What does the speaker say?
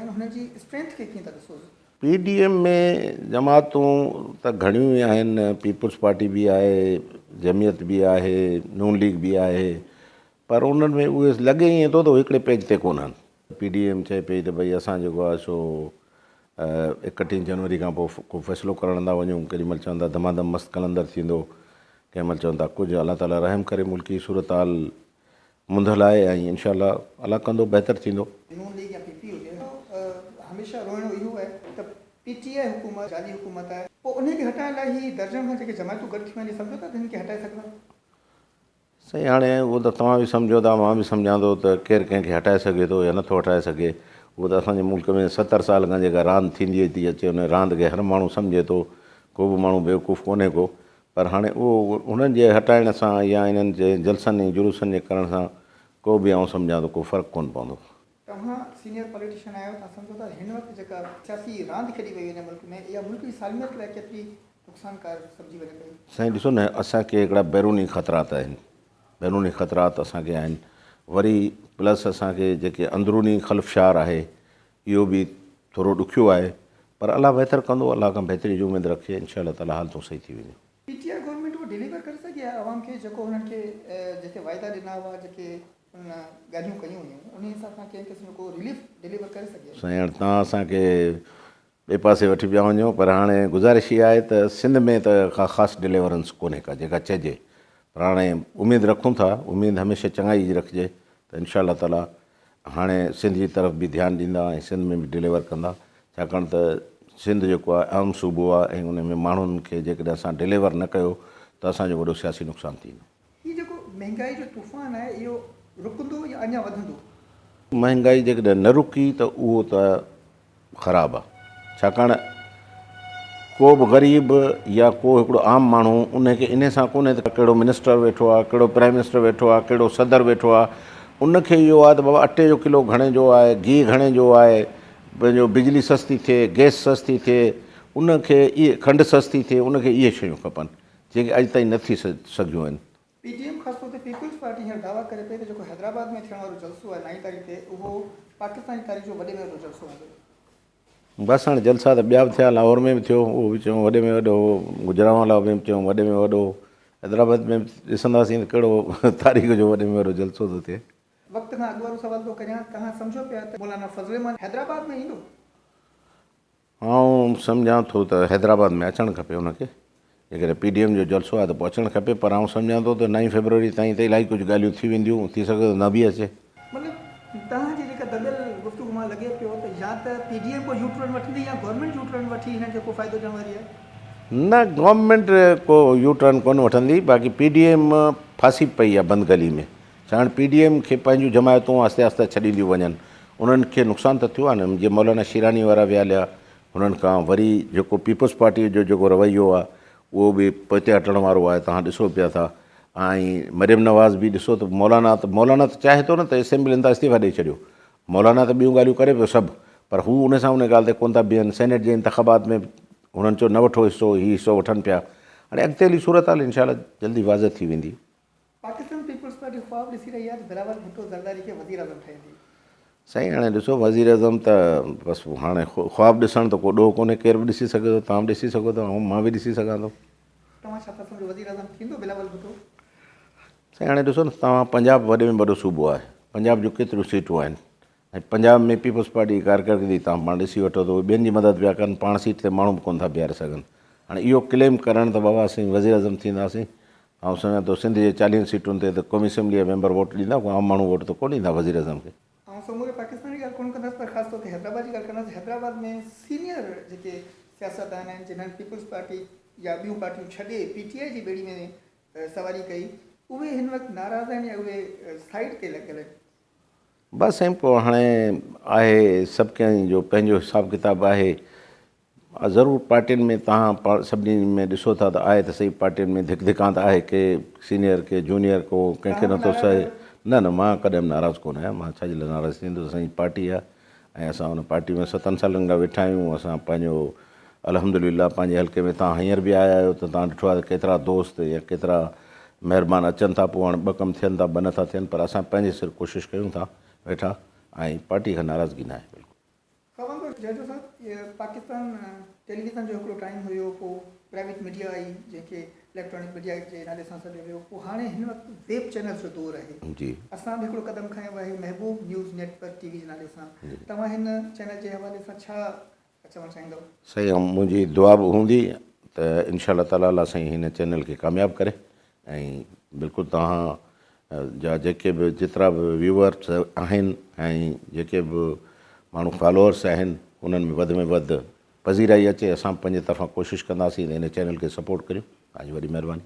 آهن هن جي اسٽرينٿ کي ڪيئن ٿا ڏسو؟ پي ڊي ايم ۾ جماعتون ته گهڻيون ئي آهن، پيپلز پارٽي به آهي، جمعيت به آهي، نون ليگ به آهي پر انهن ۾ اهي لڳي ائين ٿو ته هڪڙي پيج تي ڪونهن. پي ڊي ايم چئي پئي ته ڀئي اسان جيڪو آهي سو ايڪٽيهين جنوري کان پوء ڪو فيصلو ڪرڻ ٿا وڃون، ڪيڏي مهل چون ٿا دمادم مست قلندر ٿيندو، ڪنهن مهل چون ٿا ڪجهه، الله تعاليٰ رحم ڪري ملڪي صورتحال منڌل آهي ۽ انشاء الله الله ڪندو بهتر ٿيندو. نون ليگ يا پي پي هجي هميشه روئڻو اهو آهي ته پي ٽي آء حڪومت جعلي حڪومت آهي پوء انهي کي هٽائڻ لاء هي درجن کان جيڪي جماعتون گڏ ٿيون آهن اهي سمجهو ٿا ته هن کي هٽائي سگهندا؟ سائين هاڻي اهو ته توهان به سمجهو ٿا مان به سمجهان ٿو ته ڪير ڪنهن کي هٽائي سگهي ٿو يا نٿو هٽائي سگهي اهو ته اسان جي ملڪ ۾ 70 سال کان جيڪا راند ٿيندي ٿي اچي ان راند کي هر ماڻهو سمجهي ٿو ڪو به ماڻهو بيوقوف ڪونهي ڪو پر هاڻي اهو انهن جي هٽائڻ سان يا انهن جي جلسن ۽ جلوسن جي ڪرڻ سان ڪو به آئون سمجهان ٿو ڪو فرق ڪونه پوندو. توهان سينيئر پاليٽيشن آهيو توهان سمجهو ٿا هن وقت جيڪا سياسي راند کيڏي پئي وڃي ملڪ ۾ اها ملڪ جي سالميت لاء ڪيتري نقصانڪار سمجهي وڃي پئي؟ سائين ڏسو نه اسان کي هڪڙا بيروني خطرات آهن بيروني خطرات اسان کي آهن وري پلس اسان کي جيڪي اندروني خلفشار آهي اهو به ٿورو ڏکيو آهي پر الله بهتر ڪندو الله کان بهتري جي اميد رکي انشاء الله تعالي حالتون صحيح ٿي وينديون. پي ٽي I government اهو ڊليور ڪري سگهي آهي عوام کي جيڪو هنن کي جيڪي واعدا ڏنا هئا جيڪي هن ڳالهيون ڪيون هيون انهي حساب سان ڪنهن قسم جو ڪو رليف ڊليور ڪري سگهي آهي. سائين هاڻي توهان اسان کي ٻئي پاسي وٺي پيا وڃو پر هاڻي گذارش اها آهي ته سنڌ ۾ ته ڪا خاص ڊليورنس ڪونهي ڪا جيڪا چئجي پر هاڻي اميد رکون ٿا اميد هميشه چڱائي جي رکجي ته انشاء الله تعالي هاڻي سنڌ جي طرف به ڌيان ڏيندا ۽ سنڌ ۾ به ڊليور ڪندا ڇاڪاڻ ته سنڌ جيڪو آهي اهم صوبو آهي ۽ ان ۾ ماڻهن کي جيڪڏهن اسان ڊليور نه ڪيو ته اسان جو وڏو سياسي نقصان ٿيندو. هي جيڪو مهنگائي جو طوفان آهي اهو رڪندو يا اڃا وڌندو؟ مهنگائي جيڪڏهن نه رڪي ته اهو ته خراب آ ڇاڪاڻ ڪو به غريب يا ڪو هڪڙو عام ماڻهو ان کي انهي سان ڪونهي ته ڪهڙو منسٽر ويٺو آ ڪهڙو پرائم منسٽر ويٺو آ ڪهڙو صدر ويٺو آ ان کي اهو آ ته بابا اٽي جو ڪلو گهڻي جو آهي گيهه گهڻي جو آهي پنهنجو بجلي سستي ٿئي گئس سستي ٿئي ان کي اهي کنڊ سستي ٿئي ان کي اهي شيون کپن جيڪي اڄ تائين نه ٿي سگهيون آهن. پي ٽي ايم خاص طور تي پيپلز پارٽي هينئر دعويٰ ڪري پئي ته جيڪو حيدرآباد ۾ ٿيڻ وارو جلسو آهي نائين تاريخ تي اهو پاڪستان جي تاريخ جو وڏي ۾ وڏو جلسو هوندو. بس هاڻي جلسا ته ٻيا به ٿيا لاهور ۾ به ٿيو اهو به چيون وڏي ۾ وڏو هو گجرانوالا ۾ به چيون وڏي ۾ وڏو هو حيدرآباد ۾ به ڏسنداسين ته ڪهڙو تاريخ جو وڏي ۾ وڏو جلسو ٿو ٿئي. وقت کان اڳ وارو سوال ٿو ڪريان توهان سمجهو پيا ته مولانا فضل الرحمان حيدرآباد ۾ ايندو؟ آئون سمجهان ٿو ته حيدرآباد ۾ اچڻ کپي ان کي جيڪڏهن پي ڊي ايم جو جلسو آهي ته پوء اچڻ کپي پر آئون سمجهان ٿو ته نائين فيبروري تائين ته الاهي ڪجهه ڳالهيون ٿي وينديون ٿي سگهي ٿو نه به اچي. مطلب توهان جي جيڪا دٻيل گفتگو مان لڳي پيو ته يا ته پي ڊي ايم ڪو يو ٽرن وٺندي يا گورنمينٽ يو ٽرن وٺي هنن کي ڪو فائدو ڏيڻ واري آهي. نه گورنمينٽ ڪو يو ٽرن ڪونه وٺندي باقي پي ڊي ايم ڦاسي پئي آهي بند گلي ۾ ڇاڪاڻ پي ڊي ايم کي پنهنجون جماعتون آهستي آهستي ڇڏينديون وڃن انهن کي نقصان ته ٿيو آهي نه جيئن مولانا شيراني وارا ويا هليا هنن کان وري جيڪو پيپلز پارٽي جو جيڪو رويو آهي اهو به پوئتي هٽڻ وارو آهي توهان ڏسو پيا ٿا ۽ مريم نواز به ڏسو ته مولانا ته مولانا ته چاهي ٿو نه ته اسيمبلين تان استعيفا ڏئي ڇڏيو مولانا ته ٻيون ڳالهيون ڪري پيو سڀ پر هو ان سان ان ڳالهه تي ڪونه ٿا بيهن سينيٽ جي انتخابات ۾ هنن چيو نه وٺو حصو هي حصو وٺن پيا هاڻي اڳتي هلي صورتحال انشاء الله جلدي واضح ٿي ويندي. پاڪستان پيپلز پارٽي خواب ڏسي رهي آهي ته بلاول ڀٽو زرداري کي وزيراعظم ٺاهيندي. سائين هاڻي ڏسو وزيراعظم ته بس هاڻي خواب ڏسڻ ته ڪو ڏوهه ڪونهي ڪير به ڏسي سگهي ٿو توهان به ڏسي سگهو ٿا مان به ڏسي سگهان ٿو. توهان ڇا ٿا سمجهو وزيراعظم ٿيندو بلاول ڀٽو؟ سائين هاڻي ڏسو نه توهان پنجاب وڏي ۾ وڏو صوبو آهي پنجاب جون ڪيتريون سيٽون آهن ۽ پنجاب ۾ پيپلز پارٽي جي ڪارڪردگي توهان پاڻ ڏسي وٺو ته اهي ٻين جي مدد پيا ڪن پاڻ سيٽ تي ماڻهو به ڪونه ٿا بيهاري سگهن هاڻي اهو ڪليم ڪرڻ ته بابا اسين وزيراعظم ٿينداسين آئون سمجهان ٿو سنڌ جي چاليهن سيٽن تي ته قومي اسيمبلي جا ميمبر ووٽ ڏيندا ڪو عام ماڻهو ووٽ ته ڪونه ڏيندا وزيراعظم کي. آئون سموري پاڪستان جي ڳالهه ڪونه ڪندس پر خاص طور تي حيدرآباد جي ڳالهه ڪندس حيدرآباد ۾ سينيئر جيڪي سياستدان آهن جنهن پيپلز پارٽي يا ٻيون پارٽيون ڇڏي پي ٽي آء جي ٻيڙي ۾ سواري ڪئي اهي هن وقت ناراض آهن يا اهي سائيڊ تي لڳل آهن. بس سائين پوء هاڻي آهي سڀ ڪنهن جو پنهنجو حساب ڪتاب آهي ضرور پارٽين ۾ توهان سڀني ۾ ڏسو ٿا ته آهي ته صحيح پارٽين ۾ ڌڪ ڌڪان ته آهي ڪي سينيئر ڪي جونيئر ڪو ڪنهن کي نٿو سهي نه نه مان ڪڏهن به ناراض ڪونه آهيان مان ڇا جي لاء ناراض ٿيندس اسان جي پارٽي آهي ۽ اسان ان پارٽي ۾ ستن سالن کان ويٺا آهيون اسان پنهنجو الحمد لله پنهنجي حلقي ۾ توهان هينئر به آيا آهيو ته توهان ڏٺو آهي ته ڪيترا دوست يا ڪيترا مهربان اچن ٿا پوء هاڻي ٻه ڪم ٿين ٿا ٻه نٿا ٿين پر اسان پنهنجي سر ڪوشش ڪيون ٿا ويٺا ۽ پارٽي کان ناراضگي ناهي بلڪل. جويو صاحب پاڪستان ٽيليويزن جو هڪڙو ٽائيم هيو پوء پرائيويٽ ميڊيا آئي جنهن کي اليڪٽرانڪ ميڊيا جي نالي سان سڏيو ويو پوء هاڻي هن وقت ويب چينلز جو دور آهي جي اسان به هڪڙو قدم کنيو آهي Mehboob news network T V جي نالي سان توهان هن چينل جي حوالي سان ڇا چوڻ چاهيندؤ؟ سائين منهنجي دعا به هوندي ته انشاء الله تعالي الله سائين هن چينل کي ڪامياب ڪري ۽ بلڪل توهان جا جيڪي به جيترا به ويوئرس آهن ۽ جيڪي به ماڻهو فالوئرس آهن انهن ۾ وڌ ۾ وڌ پذيرائي اچي اسان به پنهنجي طرفان ڪوشش ڪنداسين ته هن چينل کي سپورٽ ڪريون توهان جي وڏي مهرباني.